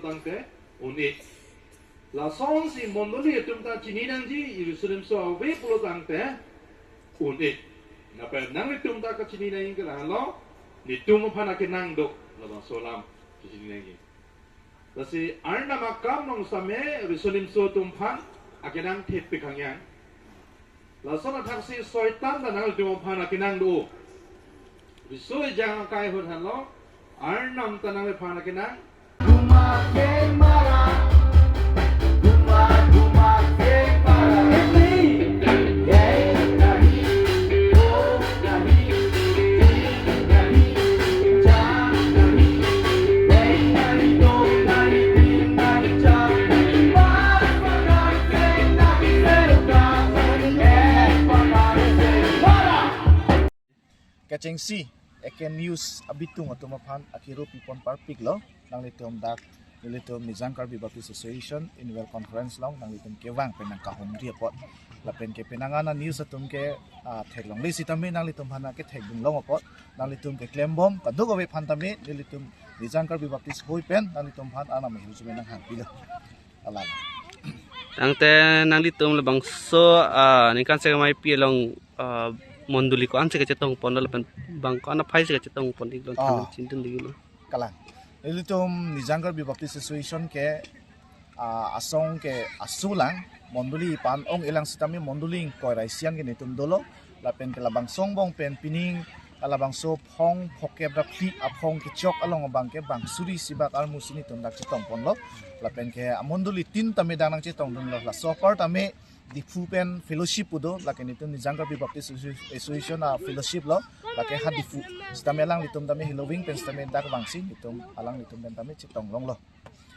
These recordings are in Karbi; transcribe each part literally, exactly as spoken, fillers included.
Tangte un-e. Lasonsi mondoli atum ta chini nangji, Riso Nimso ave pulo tangte un-e. Lapen nanglitum ta kachini nangji ke lahenlo, netum aphan akenang do, labangso alam chini nangji. Lasi Arnam akam along sitame Riso Nimso atum aphan akenang thepik hangyang. Lason athaksi Soitan ta nanglitum aphan akenang do. Riso ejang akai ahut henlo, Arnam ta nangliphan akenang. Kechengsi Eken News abitung atum aphan akiro pipon parpiklo, nanglitum dak nelitum Nijang Karbi Baptist Association Annual Conference along nanglitum kevang pen nangkahumri apot. Lapen ke penang an a-news atum ke, ah, theklongle sitame nanglitum aphan kethekdun long apot. Nanglitum keklembom kadokave aphan tame nelitum Nijang Karbi Baptist hoi pen nanglitum aphan Arnam ahirjume nanghangpilo. Alam. Tangte nanglitum labangso, ah, ningkan sek maipi along, ah, mondoli ko-an si kachetongponlo lapen bang ko-an aphai si kachetongpon-iklo, ah, tangte chingthun diklo. Kalang. Nelitum Nijang Karbi Baptist Association ke, ah, asong ke asulang mondoli pan ong-elang sitame mondoli ingkoi ra isi an ke netum dolo. Lapen ke labangso angbong pen pining labangso phong phokep ra phli aphong kechok along abang ke bang suri isi bak armu si netum dak chetongponlo. Lapen ke amondoli tin tame dak nangchetongdunlo. Laso apar tame Diphu pen fellowship pu do, lake netum Nijang Karbi Baptist Associ-, Association a-fellowship lo, lake ha Diphu. Sitame alanglitum tame heloving pen sitame dak vangsi netum alanglitum pen tame chetong longlo.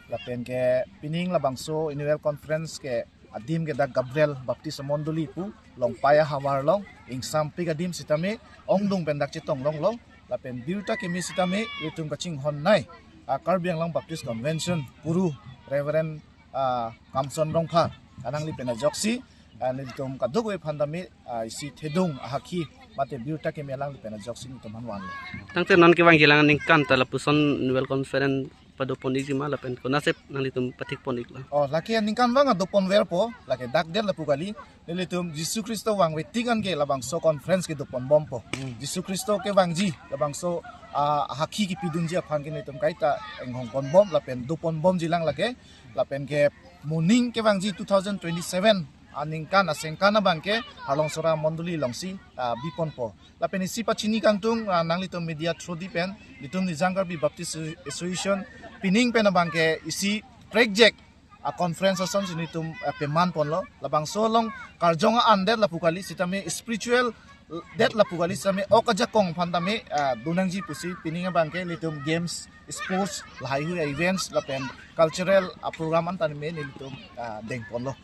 Lapen ke pining labangso annual conference ke adim ke dak Gabriel Baptist Mondoli pu, Longpai ahavar along, ingsampik adim sitame ongdung pen dak chetong longlo. Lapen birta kimi sitame itum kachinghon nei, ah, Karbi Anglong Baptist Convention Puru Reverend, ah, Kamson Rongphar, alangli pen ajoksi, ah, nelitum kadokave aphan tame, ah, isi thedung ahakhi mate birta kimi alangli pen ajoksi netum aphan vanlo. Tangte non kevangjilang aningkan ta lapuson annual conference padopon-ikji ma lapen konatsi nanglitum pathikpon-iklo? Oh, lake aningkanvang adoponverpo, lake dak det lapu kali, nelitum Jisu Khristo vangve tik an ke labangso conference kedoponbompo. Hmm. Jisu Khristo kevangji labangso, ah, ahakhi kipidunji aphan ke netum kaita inghongponbom lapen doponbomjilang lake, lapen ke moning kevangji two thousand twenty-seven aningkan asengkan abang ke Harlong Sora Mondoli alongsi, ah, biponpo. Lapen isi pachini kangtung, ah, nanglitum media through di pen, nelitum Nijang Karbi Baptist Association pining pen abang ke isi prekjak a-conference asonsi nelitum, ah, pemanponlo. Labangso along karjong an det lapu kali sitame spiritual det lapu kali sitame ok ajakong aphan tame, ah, donangji pusi pining abang ke nelitum games, sports, lahai hui events lapen cultural, ah, program an tame nelitum, ah, dengponlo.